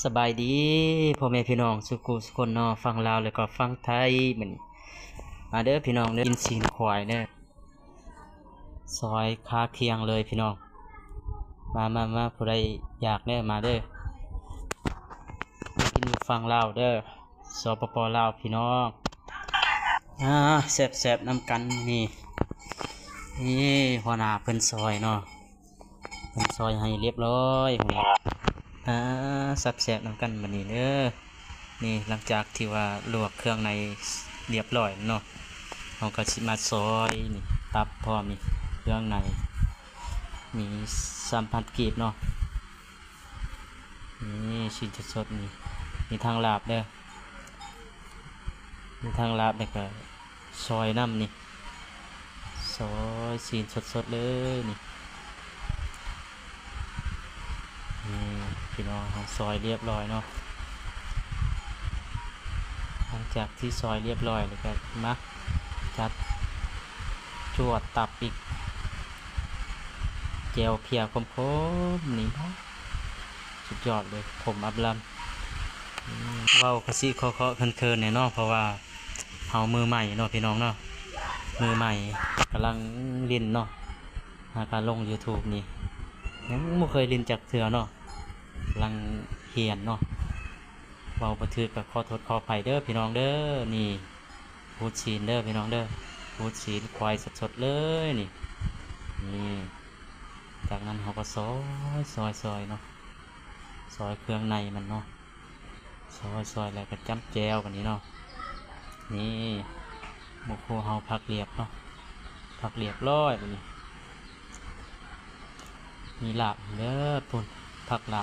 ສະບາຍດີພໍ່ແມ່ພີ່ນ້ອງສູ່ຄູ່ສູ່ຄົນເນາະ ຝັ່ງລາວແລ້ວກໍຝັ່ງໄທ. ມື້ນີ້ມາເດີພີ່ນ້ອງເດີ ກິນຊີ້ນຄວາຍເດີ ຊອຍຄາຄຽງເລີຍພີ່ນ້ອງ. ມາ ມາ ມາ ຜູ້ໃດຢາກເດີ ມາເດີ ກິນຢູ່ຝັ່ງລາວເດີ ສປປ ລາວພີ່ນ້ອງ. ອາ ແຊບໆນຳກັນ. ນີ້ ນີ້ຫົວໜ້າເພິ່ນຊອຍເນາະ ເພິ່ນຊອຍໃຫ້ລຽບຮ້ອຍ. ອາ ແຊບໆນຳກັນບັດນີ້ເດີ. ນີ້ຫຼັງຈາກທີ່ວ່າລວກເຄື່ອງໃນລຽບຮ້ອຍເນາະ ເຮົາກໍຊິມາຊອຍ ນີ້ຕັບພ້ອມ ນີ້ເຄື່ອງໃນ ມີສາມພັນກີບເນາະ. ນີ້ຊີ້ນສົດໆ ນີ້ມີທັງລາບເດີ ມີທັງລາບ ແລ້ວກໍຊອຍນຳ. ນີ້ຊອຍຊີ້ນສົດໆເລີຍນີ້. ນີ້ພີ່ນ້ອງ ເຮົາຊອຍລຽບຮ້ອຍເນາະ. ຫຼັງຈາກທີ່ຊອຍລຽບຮ້ອຍແລ້ວກໍມາຈັດຈວດຕັບອີກ ແຈ່ວເພຍຂົມໆ ນີ້ ສຸດຍອດເລີຍ ຂົມອຳລຳ. ເວົ້າກະຊິເຄາະໆເຂີນໆແດ່ເນາະ ເພາະວ່າເຮົາມືໃໝ່ເນາະພີ່ນ້ອງເນາະ ມືໃໝ່ກຳລັງຫຼິ້ນເນາະ. ຫາກາລົງ YouTube ນີ້ຍັງບໍ່ເຄີຍຫຼິ້ນຈັກເທື່ອເນາະ ກຳລັງຮຽນເນາະ. ເວົ້າບໍ່ຖືກກໍຂໍໂທດຂໍອະໄພເດີພີ່ນ້ອງເດີ. ນີ້ຂູດຊີ້ນເດີພີ່ນ້ອງເດີ ຂູດຊີ້ນຄວາຍສົດໆເລີຍນີ້. ນີ້ ຈາກນັ້ນເຮົາກໍຊອຍ ຊອຍ ຊອຍເນາະ ຊອຍເຄື່ອງໃນມັນເນາະ ຊອຍ ຊອຍແລ້ວກໍຈ້ຳແຈ່ວບັດນີ້ເນາະ. ນີ້ໝູ່ຄູ່ເຮົາພັກລຽບເນາະ ພັກລຽບຮ້ອຍບັດນີ້. ມີລາບເດີພຸ້ນ ຜັກລາ